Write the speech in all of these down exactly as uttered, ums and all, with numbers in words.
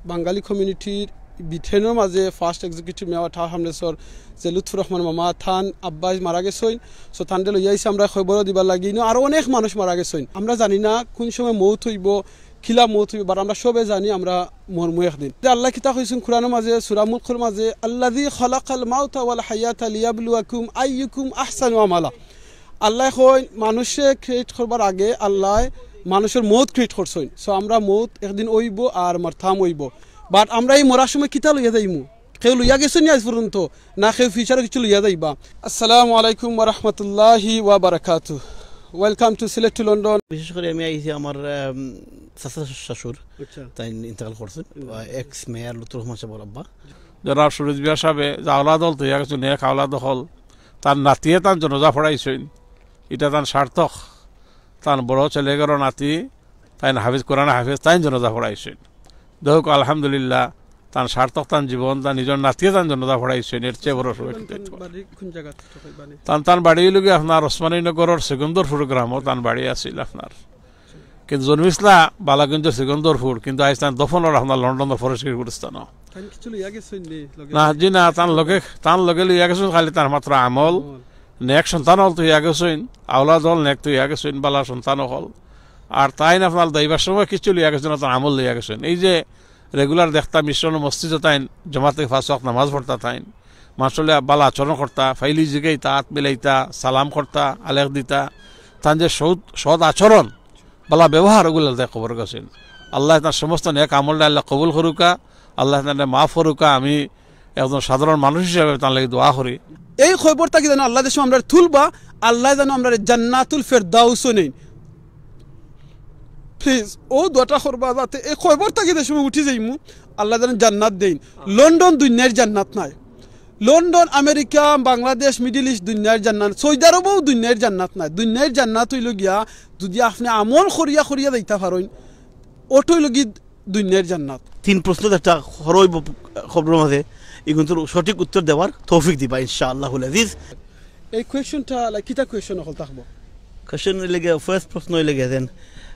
বাঙালি কমিউনিটির ব্রিটেনর মাঝে ফার্স্ট এক্সিকিউটিভ মেম্বার ঠার হামলেসর যে লুৎফুর রহমান মামা, তান আব্বা মারা গেছইন। So তানরে লইয়া আইছি আমরা খবর দিবার লাগি। ইনো আরো অনেক মানুষ মারা গেছইন। আমরা জানি না কোন সময় মৌত অইবো, কিলা মৌত অইবো, but আমরা সবে জানি আমরা মরমু একদিন। যে আল্লায় কিতা কইছইন কোরআনর মাঝে, সূরা মুলকর মাঝে, "আল্লাযী খালাকাল মাউতা ওয়াল হায়াতা লিয়াবলুয়াকুম আইয়ুকুম আহসানু আমালা।" আল্লায় কইন, মানুষে ক্রিয়েট করবার আগে আল্লায় মানুষর মৌত ক্রিয়েট করছইন। So আমরা মৌত একদিন অইবো আর মরতাম অইবো, but আমরা ই মরার সময় কিতা লইয়া যাইমু? কেউ লইয়া গেছইন নি আইজ পর্যন্ত, না কেউ ফিউচারো কিছু লইয়া যাইবা? আসসালামু আলাইকুম ওয়া রাহমাতুল্লাহি ওয়া বারাকাতুহু। Welcome to Sylhet to London. বিশেষ করি আমি আইছি আমার, আম, চাচা শ্বশুর, আচ্ছা। তাইন ইন্তেকাল করছইন। হুম। আহ, এক্স মেয়র লুৎফুর রহমান সাহেবর আব্বা। জনাব সুরুজ মিয়া সাহেবে যে আওলাদ অকল থইয়া গেছইন, নেক আওলাদ অকল, তান নাতিয়ে তান জানাজা পড়াইছইন, ইটা তান সার্থক। তান বড় ছেলেগরর নাতি, তাইন হাফিজ, কোরআন হাফিজ, তাইন জানাজা পড়াইছইন। দেখউক্কা, আলহামদুলিল্লাহ, তান সার্থক তান জীবন, তান নিজর নাতিয়ে তান জানাজা পড়াইছইন, এর চেয়ে বড় সৌভাগ্য কিতা অইতো পারে? বাড়ি কোন জাগাত? তান, তান বাড়ি অইলো গিয়া আপনার ওসমানীনগরর সিকন্দরপুর গ্রামো তান বাড়ি আছিল আপনার। কিন্তু জন্মিছলা বালাগঞ্জ সিকন্দরপুর, কিন্তু আইজ তান দফন অর আপনার লন্ডনর ফরেস্ট গেইট গুরুস্থানো। তাইন কিছু লইয়া গেছইন নি লগে? না, জি না, তান লগে, তান লগে লইয়া গেছইন খালি তান মাত্র আমল। আমল। নেক সন্তান অকল থইয়া গেছইন, আওলাদ অকল নেক থইয়া গেছইন, বালা সন্তান অকল। আর তাইন আপনার যাইবার সময় কিছু লইয়া গেছইন না, তান আমল লইয়া গেছইন। এই যে রেগুলার দেখতা মিশন মসজিদো তাইন জমাতে পাঁচ ওয়াক্ত নামাজ পড়তা তাইন, মানষর লগে বালা আচরণ করতা, ফাইলে জিগাইতা, আত মিলাইতা, সালাম করতা, আলেক দিতা, তান যে সৎ, সৎ আচরণ, বালা ব্যবহার, অগুলা তাইন কবরো গেছইন। আল্লায় তান সমস্ত নেক আমলরে আল্লায় কবুল করউক্কা, আল্লায় তানরে মাফ করউক্কা। আমি একজন সাধারণ মানুষ হিসাবে তান লাগি দোয়া করি। এই কবর থাকি যেন আল্লায় যে সময় আমরারে তুলবা, আল্লায় যেন আমরারে জান্নাতুল ফেরদাউসো নেইন। প্লিজ, অউ দোয়াটা করবা যাতে এই কবর থাকি যে সময় উঠি যাইমু, আল্লায় যেন জান্নাত দেইন। লন্ডন দুনিয়ার জান্নাত নায়। London, America, Bangladesh, middle east দুনিয়ার জান্নাত, সৌদি আরবও দুনিয়ার জান্নাত নায়। দুনিয়ার জান্নাত অইলো গিয়া যুদি আপনে আমল করিয়া করিয়া যাইতা পারইন, অটা অইলো গি দুনিয়ার জান্নাত। তিন প্রশ্ন একটা হরইব খবরর মাঝে, ইগুনতর সঠিক উত্তর দেওয়ার তৌফিক দিবা ইনশাআল্লাহুল আজিজ। এই কোয়েশনটা, like, কিতা কোয়েশন অকল থাকবো? কোয়েশন অইলে গিয়া, ফার্স্ট প্রশ্ন অইলে গিয়া যেন,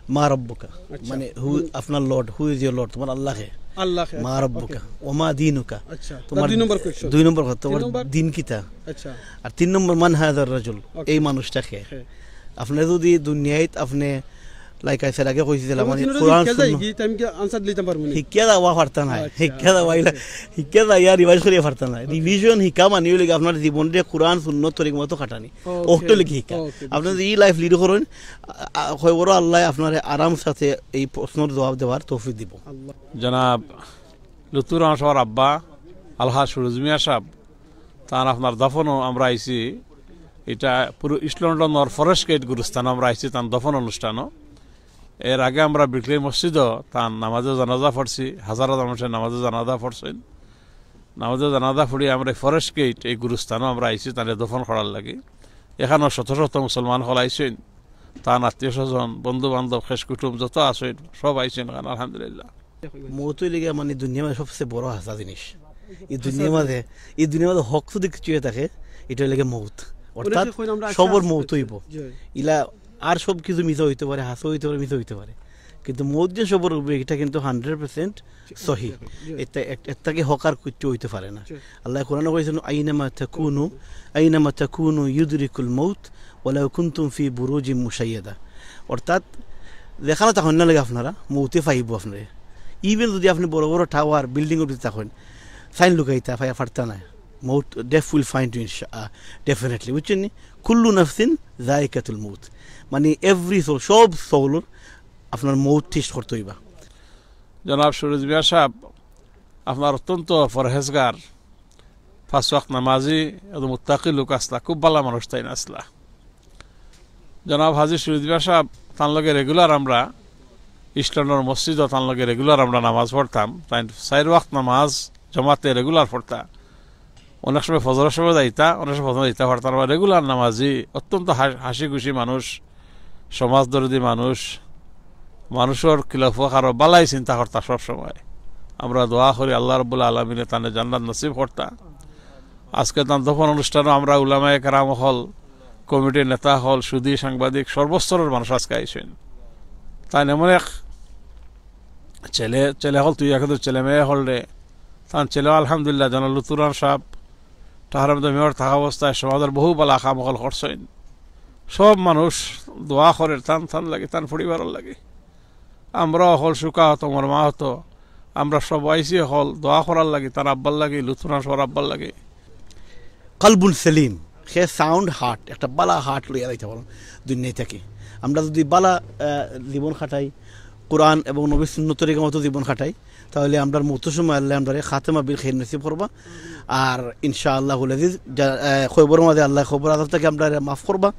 "মা রব্বুকা?" আচ্ছা। মানে, হু, হুম। আপনার Lord, who is your Lord? তোমার আল্লাহ কে? আল্লাহ কে, মা আচ্ছা, রব্বুকা? ওকে। ওমা দিনুকা? আচ্ছা, তোমার দুই নম্বর কোয়েশন। দুই নম্বর কথা, তোমার তিন নম্বর? দিন কিতা? আচ্ছা। আর তিন নম্বর, মান হাযার রাজুল? ওকে। এই মানুষটা কে? হ্যাঁ। আপনে যুদি দুনিয়াত আপনে, like I said, আগে কইছি যে, মানে, কোরআন শিক্ষা যায় সুন্নাহ কি? তাই আমি কি আনসার দিতাম পারবো না? শিক্ষা দেওয়া পারতা নায়। আচ্ছা, শিক্ষা দেওয়া অইলা, ওকে। শিক্ষা দেওয়া রিভাইজ করিয়া পারতা নায়। ওকে। রিভিশন শিক্ষা মানে অইলো গি আপনার জীবনরে কোরআন সুন্নাহ তরিকা মতো খাটানি। ওকে। অটা অইলো গি শিক্ষা। ওকে, আপনে বুঝছি। যদি ই লাইফ লিড করইন, আ, আ, কয় বড় আল্লায় আপনারে আরাম সাথে এই প্রশ্নর জবাব দেওয়ার তৌফিক দিবো। আল্লাহ। জনাব লুৎফুর রহমান সাহেবর আব্বা আলহাজ সুরুজ মিয়া সাহেব, তান আপনার দফনও আমরা আইছি, ইটা পুরো ইস্ট লন্ডনর ফরেস্ট গেইট গুরুস্থানো আমরা আইছি তান দফন অনুষ্ঠানো। এর আগে আমরা ব্রিকলেন মসজিদো তান নামাজে জানাজা পড়ছি, হাজার হাজার মানুষে নামাজে জানাজা পড়ছইন। নামাজে জানাজা পড়ি আমরা ফরেস্ট গেইট এই গুরুস্থানো আমরা আইছি তানরে দফন করার লাগি। এখানো শত শত মুসলমান অকল আইছইন, তান আত্মীয় স্বজন, বন্ধু বান্ধব, খেশ কুটুম যত আছইন, সব আইছইন এখানো, আলহামদুলিল্লাহ। মউত অইলে গিয়া মানে দুনিয়ার মাঝে সবচেয়ে বড় হাছা জিনিস। ই দুনিয়ার মাঝে, ই দুনিয়ার মাঝে হক যদি কিছু অইয়া থাকে, ইটা অইলে গিয়া মউত। অর্থাৎ অনেকে কইন আমরা আজকে সবর আছি। মউত অইবো। জি। ইলা আর সব কিছু মিছা অইতে পারে, হাছা অইতে পারে, মিছা অইতে পারে, কিন্তু মউত যে সবর অইবো, ইটা কিন্তু হান্ড্রেড পার্সেন্ট সহি। জি। ইটা এক-, এর থাকি হক আর কিচ্ছু অইতে পারে না। জি। আল্লায় কোরআনো কইছইন, "আইনামা তাকুনু, আইনামা তাকুনু ইউদরিকুল মাউত ওয়ালাউ কুনতুম ফি বুরুজিম মুশাইয়াদা।" অর্থাৎ যেখানো থাকইন না লাগে আপনারা, মউতে পাইবো আপনারে। Even যদি আপনে বড় বড় টাওয়ার, বিল্ডিংর ভিতরে থাকইন, সাইন লুকাইতা পাইয়া পারতা নায়। মউত, death will find you, ইনশা-, আহ, definitely, বুঝছইন নি? কুল্লু নাফসিন যায়িকাতুল মউত। মানে, every soul, সব সোলর আপনার মউত টেস্ট করতে অইবা। জনাব সুরুজ মিয়া সাহেব, আপনার অত্যন্ত পরহেজগার, পাঁচ ওয়াক্ত নামাজি, একজন মুত্তাকি লোক আছলা, খুব ভালা মানুষ তাইন আছলা। জনাব হাজী সুরুজ মিয়া সাহেব, তান লগে রেগুলার আমরা ইস্ট লন্ডনর মসজিদো তান লগে রেগুলার আমরা নামাজ পড়তাম। তাইন চাইর ওয়াক্ত নামাজ জমাতে রেগুলার পড়তা। অনেক সময় ফজরর সময় যাইতা, অনেক সময় ফজর যাইতা পারতা না। রেগুলার নামাজি, অত্যন্ত হা-, হাসি খুশি মানুষ, সমাজ দরদি মানুষ, মানুষর খিলাফ আরো বালাই চিন্তা করতা সব সময়। আমরা দোয়া করি আল্লাহ রাব্বুল আলামিনে তানে জান্নাত নসিব করতা। আজকে তান দফন অনুষ্ঠানো আমরা উলামায়ে কেরাম অকল, কমিটির নেতা অকল, সুধী সাংবাদিক, সর্বস্তরর মানুষ আজকে আইছইন। তাইন এমন এক ছেলে, ছেলে অকল তুই একের ছেলে মেয়ে অকলরে, তান ছেলে আলহামদুলিল্লাহ, জনাব লুৎফুর রহমান সাহেব, ঠারর মধ্যে মেয়র থাকা অবস্থায় সমাজর বহু বালা কাম অকল করছইন। সব মানুষ দোয়া করের তান, তান লাগি, তান পরিবারর লাগি। আমরা অকল শোকাহত, মর্মাহত, আমরা সব আইছি অকল দোয়া করার লাগি, তান আব্বার লাগি, লুৎফুর রহমান সাহেবর আব্বার লাগি। কালবুন সেলিম, সে সাউন্ড হার্ট, একটা বালা হার্ট লইয়া যাইতে পারো দুনিয়া থাকি। আমরা যদি বালা, আহ, জীবন কাটাই, কোরআন এবং নবীর সুন্নতর তরিকা মতো জীবন কাটাই, তাহলে আমরার মৌতর সময় আল্লাহ আমরারে খাতেমা বিল খেইর নসিব করবা। আর ইনশাআল্লাহুল আজিজ, যা, আহ, কবরর মাঝে আল্লাহ কবর আযাব থাকি আমরারে মাফ করবা।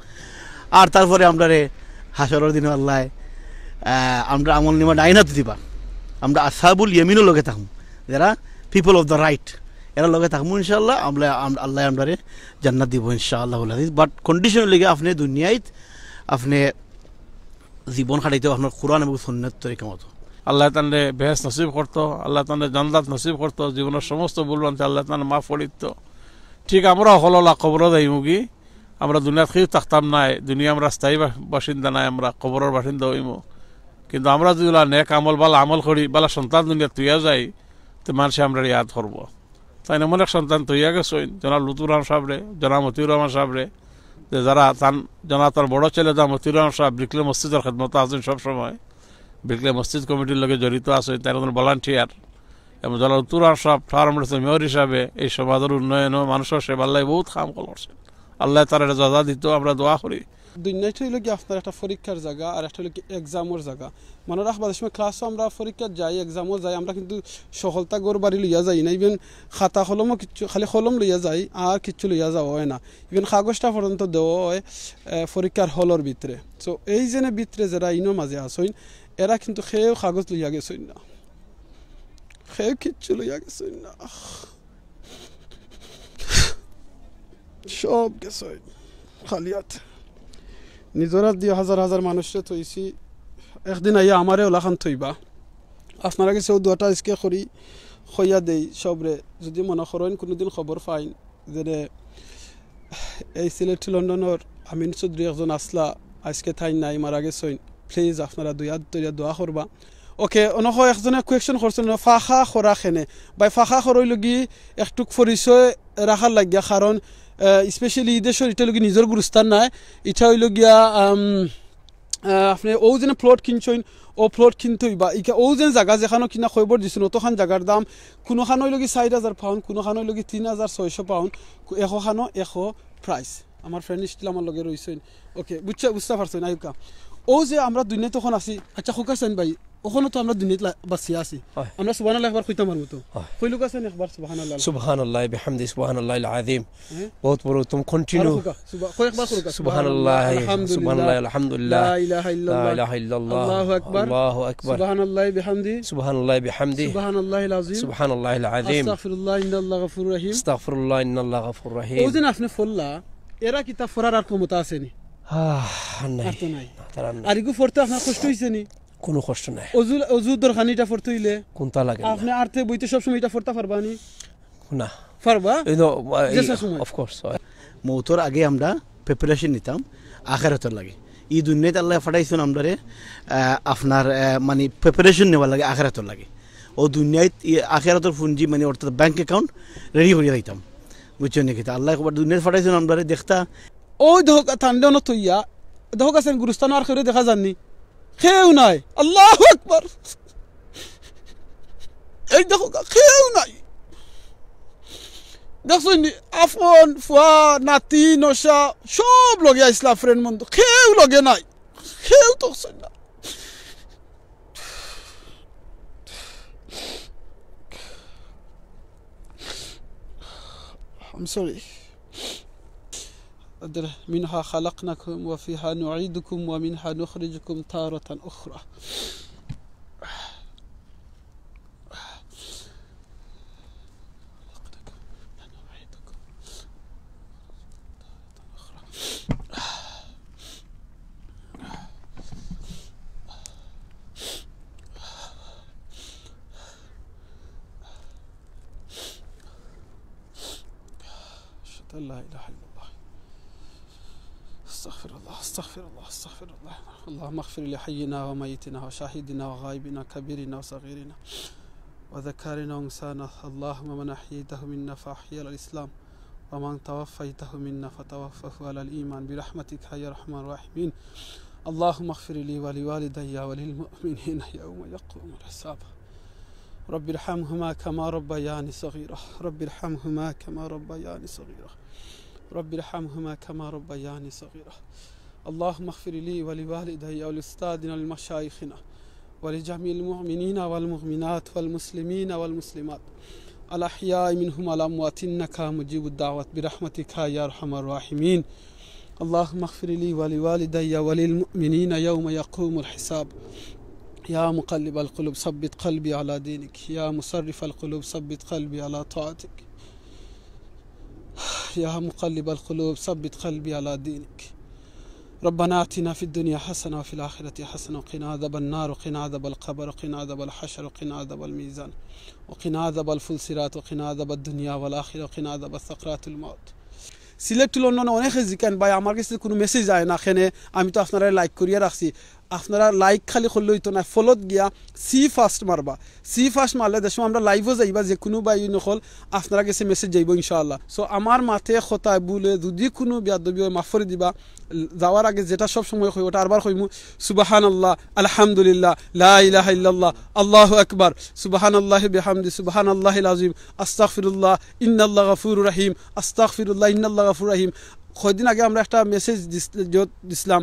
আর তারপরে আমরারে হাশরর দিনে আল্লাহ, আহ, আমরা আমল নিমা ডাইনাত দিবা, আমরা আসহাবুল ইয়ামিনর লগে থাকমু, যারা people of the right, error লগে থাকমু ইনশাআল্লাহ। আমরা, আম-, আল্লাহ আমরারে জান্নাত দিবো ইনশাআল্লাহুল আজিজ। But কন্ডিশন অইলো গিয়া আপনে দুনিয়াত আপনে জীবন কাটাইতে আপনার কোরআন এবং সুন্নত তরিকা মতো। আল্লাহ তানরে বেহেশত নসিব করতো, আল্লাহ তানরে জান্নাত নসিব করতো, জীবনর সমস্ত ভুল ভ্রান্তি আল্লাহ তানরে মাফ করিতো। ঠিক আমরা অকল অলা কবরো যাইমুগি, আমরা দুনিয়াত কেউ থাকতাম নায়, দুনিয়ার আমরা স্থায়ী বা-, বাসিন্দা নায়, আমরা কবরর বাসিন্দা অইমু। কিন্তু আমরা যদি অলা নেক আমল, বালা আমল করি, বালা সন্তান দুনিয়াত থইয়া যাই, তে মানষে আমরারে ইয়াদ করবো। তাইন এমন এক সন্তান থইয়া গেছইন, জনাব লুৎফুর রহমান সাহেবরে, জনাব মতিউর রহমান সাহেবরে, যে যারা তান, জনাব তান বড় ছেলে জনাব মতিউর রহমান সাহেব ব্রিকলে মসজিদর খেদমতো আছইন সব সময়, ব্রিকলে মসজিদ কমিটির লগে জড়িত আছইন, তাইন একজন ভলান্টিয়ার। এবং জনাব লুৎফুর রহমান সাহেব ঠারর মধ্যে মেয়র হিসাবে এই সমাজর উন্নয়ন ও মানষর সেবার লাগি বহুত কাম করছইন। আল্লাহ তারারে জাযা দিতো, আমরা দোয়া করি। দুনিয়াটা অইলো কি আপনার একটা পরীক্ষার জাগা, আর একটা অইলো কি এক্সামর জাগা। মনো রাখবা, যে সময় ক্লাসও আমরা পরীক্ষাত যাই, এক্সামও যাই, আমরা কিন্তু সকলতা ঘর বাড়ি লইয়া যাই না। Even খাতা কলমও কিচ্ছু, খালি কলম লইয়া যাই, আর কিচ্ছু লইয়া যাওয়া অয় না। Even কাগজটা পর্যন্ত দেওয়া অয়, আহ, পরীক্ষার হলর ভিতরে। So এই যেনে ভিতরে যারা ইনো মাঝে আছইন, এরা কিন্তু কেউ কাগজ লইয়া গেছইন না, কেউ কিচ্ছু লইয়া গেছইন না। সব গেছে খালি হাতে। নিজর হাত দিয়া হাজার হাজার মানুষরে থইছি। একদিন আইয়া আমারে অলাখান থইবা। আপনারা গেছে অউ দোয়াটা আইজকে করি কইয়া দেই সবরে। যদি মনো করইন কুনুদিন খবর পাইন, যেনে এই সিলেট লন্ডনর আমিন চৌধুরী একজন আছলা, আইজকে তাইন নাই, মারা গেছইন। Please আপনারা দুই হাত ধরিয়া দোয়া করবা। ওকে, অনক একজনে question করছইন, ফাঁকা করা কেনে? ভাই, ফাঁকা করা অইলো গি একটুক পরিচয় রাখার লাগিয়া, কারণ, আহ, specially ই দেশর ইটা অইলো গি নিজর গুরুস্থান নায়, ইটা অইলো গিয়া, আম, আহ, আপনে অউ যেন plot কিনছইন, অউ plot কিনতে অইবা। ইকা অউ যেন জাগা যেখানো কিনা খবর দিছইন, অতখান জাগার দাম, কুনুখান অইলো গি চাইর হাজার পাউন্ড, কুনুখান অইলো গি তিন হাজার ছয়শো পাউন্ড, কু-, একোখানো একো price। আমার friend still আমার লগে রইছইন। ওকে, বুঝছা, বুঝতা পারছইন, আইউক্কা। অউ যে আমরা দুনিয়াত অখন আছি, আচ্ছা, খোকা সেন ভাই, অখনো তো আমরা দুনিয়াত লা-, বাঁচিয়া আছি। অয়। আমরা সুবহানাল্লাহ একবার কইতাম পারমু তো? অয়। কইলুক্কা সেন একবার সুবহানাল্লাহ। সুবহানাল্লাহি বিহামদিহি, সুবহানাল্লাহিল আযীম। হ্যাঁ? বহুত বড় উত্তম, continue। আরো খোকা, সুবহা-, কয়েকবার কইলুক্কা। সুবহানাল্লাহ, আলহামদুলিল্লাহ, সুবহানাল্লাহ, আলহামদুলিল্লাহ। লা ইলাহা ইল্লাল্লাহ। লা ইলাহা ইল্লাল্লাহ। আল্লাহু আকবার। আল্লাহু আকবার। সুবহানাল্লাহি বিহামদিহি। সুবহানাল্লাহি বিহামদিহি। সুবহানাল্লাহিল আযীম। সুবহানাল্লাহিল আযীম। আস্তাগফিরুল্লাহ, ইন্নাল্লাহু গাফুরুর রহিম। আস্তাগফিরুল্লাহ, ইন্নাল্লাহু গাফুরুর রহিম। অউ যে আপনে পড়লা, এরা কিতা পড়ার আর ক্ষমতা আছে নি? আহ, আর নাই। আর তো নাই। না, তারা নাই। আর ইগু পড়তে আপনার কষ্ট অইছে নি? কুনু কষ্ট নাই। অজু, অজু দরকার নি ইটা পড়তে অইলে? কুনতা লাগে না। আপনে আরতে বইতে সব সময় ইটা পড়তা পারবা নি? না। পারবা? You know, uh, যে সময়। Of course, uh, মৌতর আগে আমরা preparation নিতাম আখেরাতর লাগি। ই দুনিয়াত আল্লায় পাঠাইছইন আমরারে, আহ, আপনার, আহ, মানে preparation নেওয়ার লাগি আখেরাতর লাগি। অউ দুনিয়াত ই আখেরাতর পুঞ্জি, মানে অর্থাৎ bank account ready করিয়া যাইতাম। বুঝছইন নি কিতা? আল্লায় কবার দুনিয়াত পাঠাইছইন আমরারে দেখতা। অউ দেখো, তানরে অনো থইয়া, দেখো গেছেন গুরুস্থান আর কেউরে দেখা যার নি। কেউ নাই। আল্লাহু আকবার। এই দেখো গা, কেউ নাই। দেখছইন নি? আপন, ফুয়া, নাতি, নশা, সব লগে আইছলা, friend বন্ধু। কেউ লগে নাই। কেউ তো আছইন না। I'm sorry. منها خلقناكم وفيها نعيدكم ومنها نخرجكم تارة أخرى. أشهد أن لا إله إلا الله. أستغفر الله، أستغفر الله، أستغفر الله. اللهم اغفر لحينا وميتنا وشاهدنا وغائبنا كبيرنا وصغيرنا وذكرنا وأنثانا. اللهم من أحييته منا فأحيه على الإسلام، ومن توفيته منا فتوفه على الإيمان برحمتك يا أرحم الراحمين. اللهم اغفر لي ولوالدي وللمؤمنين يوم يقوم الحساب. رب ارحمهما كما ربياني صغيرا. رب ارحمهما كما ربياني صغيرا. رب ارحمهما كما ربياني صغيرا. اللهم اغفر لي ولوالدي ولأستاذنا ولمشايخنا ولجميع المؤمنين والمؤمنات والمسلمين والمسلمات الأحياء منهم والأموات إنك مجيب الدعوات برحمتك يا أرحم الراحمين. اللهم اغفر لي ولوالدي وللمؤمنين يوم يقوم الحساب. يا مقلب القلوب ثبت قلبي على دينك. يا مصرف القلوب ثبت قلبي على طاعتك. يا مقلب القلوب ثبت قلبي على دينك. ربنا آتنا في الدنيا حسنة وفي الآخرة حسنة وقنا عذاب النار وقنا عذاب القبر وقنا عذاب الحشر وقنا عذاب الميزان وقنا عذاب الفلسرات وقنا عذاب الدنيا والآخرة وقنا عذاب سكرات الموت. Sylhet to London অনেকে জিকান ভাই, আমার গেছে কুনু মেসেজ যায় না কেনে, আমি তো আপনারারে লাইক করিয়া রাখছি। আপনারা লাইক খালি করলে অইতো না, ফলোত গিয়া সি ফার্স্ট মারবা। সি ফার্স্ট মারলে দেখো আমরা লাইভও যাইবা, যে কুনু ভাই অকল আপনারার গেছে মেসেজ যাইবো ইনশাআল্লাহ। So আমার মাতে কথায় ভুলে যুদি কুনু বেয়াদবি অয় মাফ করি দিবা। যাওয়ার আগে যেটা সব সময় কই ওটা আরবার কইমু, সুবহানাল্লাহ, আলহামদুলিল্লাহ, লা ইলাহা ইল্লাল্লাহ, আল্লাহু আকবার, সুবহানাল্লাহি বিহামদি, সুবহানাল্লাহিল আযীম, আস্তাগফিরুল্লাহ, ইন্নাল্লাহা গাফুরুর রহিম, আস্তাগফিরুল্লাহ, ইন্নাল্লাহা গাফুরুর রহিম। কয়দিন আগে আমরা একটা মেসেজ দিস-, জ-, দিছিলাম,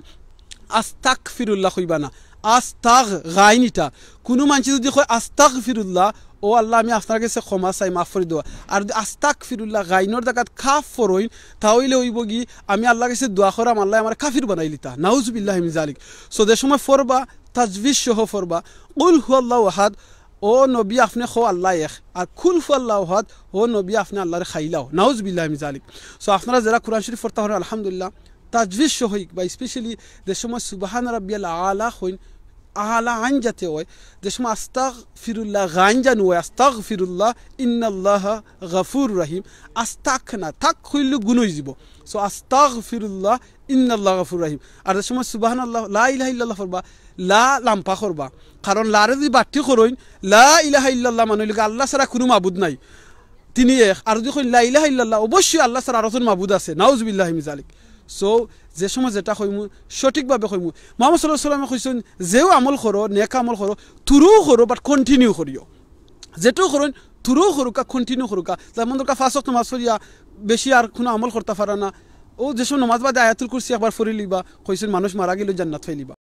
আস্তাগফিরুল্লাহ কইবা না, আস্তাগ গাইন ইটা। কুনু মানষে যুদি কয় আস্তাগফিরুল্লাহ, ও আল্লাহ, আমি আপনার গেছে ক্ষমা চাই, মাফ করি দেওয়া। আর যুদি আস্তাগফিরুল্লাহ গাইনর জাগাত কাফ পড়ইন, তা অইলে অইবো কি, আমি আল্লাহর গেছে দোয়া করাম, আল্লায় আমারে কাফির বানাইলিতা। নাউজুবিল্লাহি মিন জালিক। So যে সময় পড়বা, তাজবিদ সহ পড়বা, কুল হুয়াল্লাহু আহাদ, ও নবী আপনে কও আল্লাহ এক, আর কুল হুয়াল্লাহু আহাদ, ও নবী আপনে আল্লাহরে খাইলাও। নাউজুবিল্লাহি মিন জালিক। So আপনারা যেরা কুরআন শরীফ পড়তা পারইন, আলহামদুলিল্লাহ, তাজবিদ সহিত বা specially যে সময় সুবহান রাব্বিয়াল আলা কইন, আলা আইন যাতে অয়, যে সময় আস্তাগফিরুল্লাহ গাইন যানু অয়, আস্তাগফিরুল্লাহ, ইন্নাল্লাহা গাফুরুর রহিম, আস্তাক না, তাক কইলে গুণ অইযিবো। So আস্তাগফিরুল্লাহ, ইন্নাল্লাহা গাফুরুর রহিম। আর যে সময় সুবহানাল্লাহ, লা ইলাহা ইল্লাল্লাহ পড়বা, লা লাম্বা করবা, কারণ লারে যুদি বাট্টি করইন, লা ইলাহা ইল্লাল্লাহ মানে অইলো গি আল্লাহ ছাড়া কুনু মাবুদ নাই, তিনি এক। আর যুদি কইন লা ইলাহা ইল্লাল্লাহ, অবশ্যই আল্লাহ ছাড়া আরো জন মাবুদ আছে। নাউজুবিল্লাহি মিন জালিক। So যে সময় যেটা কইমু, সঠিকভাবে কইমু। মুহাম্মদ সাল্লাল্লাহু আলাইহি ওয়াসাল্লামে কইছইন, যেও আমল করো, নেক আমল করো, থুড়াও করো, but continue করিও। যেটাও করইন, থুড়াও করউক্কা, continue করউক্কা। যেমন ধরউক্কা পাঁচ ওয়াক্ত নামাজ পড়িয়া বেশি আর কুনু আমল করতা পারা না, অউ যে সময় নামাজ বাদে আয়াতুল কুরসি একবার পড়িলিবা, কইছইন মানুষ মারা গেলেও জান্নাত পাইলিবা।